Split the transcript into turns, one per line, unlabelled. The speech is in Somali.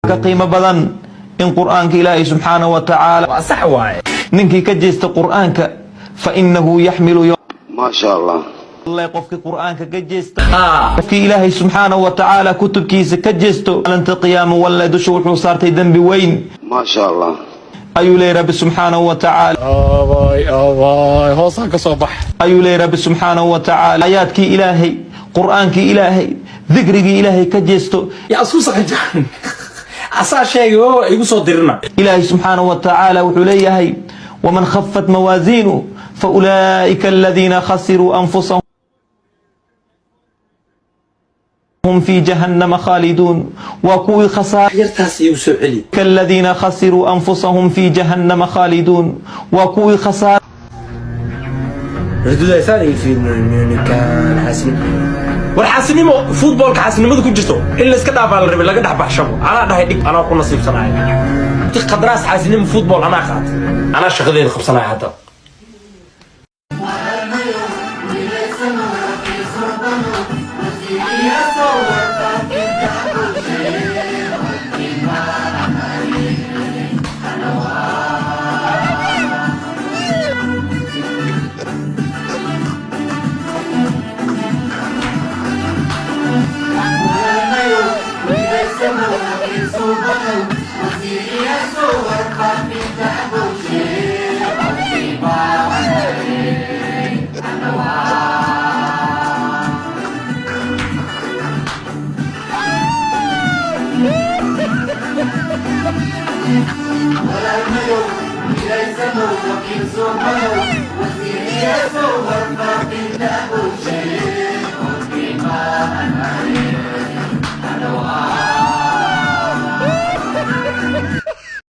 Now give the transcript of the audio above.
Ka qiimo badan in Qur'aanka Ilaahay subxaanahu wa tacaala
Waa sax waaye.
ninkii ka jeesta Qur'aanka, fa innahu yaxmilu
Maasha Allah.
Wallahi, qofkii Qur'aanka ka jeesta, qofkii Ilaahay subxaanahu wa tacaala kutubkiisa ka jeesto, maalinta qiyaama walle dusha wuxuu saartay dembi weyn,
Maasha Allah.
ayuu leeyahy Rabbi subxaanahu wa tacaala.
Abay, abay, hoosaan ka soo bax.
Ayuu leeyahy Rabbi subxaanahu wa tacaala. Aayaadkii Ilaahay, Qur'aankii Ilaahay, dikrigii Ilaahay ka jeesto,
Yaa isku saqajaan asaa sheegay oo igu soo dirina.
Ilaahay subxaanahu wa tacaala wuxuu leeyahay: waman khafat mawaasiinu faulaa'ika aladiina khasiruu anfusahum fi jahannama khaaliduun. Waa kuwii khasaar
Yartaas igu soo celi.
aladiina khasiruu anfusahum fi jahannama khaaliduun, waa kuwii khasaar
Radudaysaan iga fiirinayo ninkaan xaasinimo. War xaasinimo, footballka xaasinimada ku jirto in la iska dhaafaa la rabay, laga dhex baxshabo. Anaa dhahay dhig, anaa ku nasiibsanaya qadraas. Xaasinimo football anaa qaatay, anaa shaqadeeda qabsanaya hadda.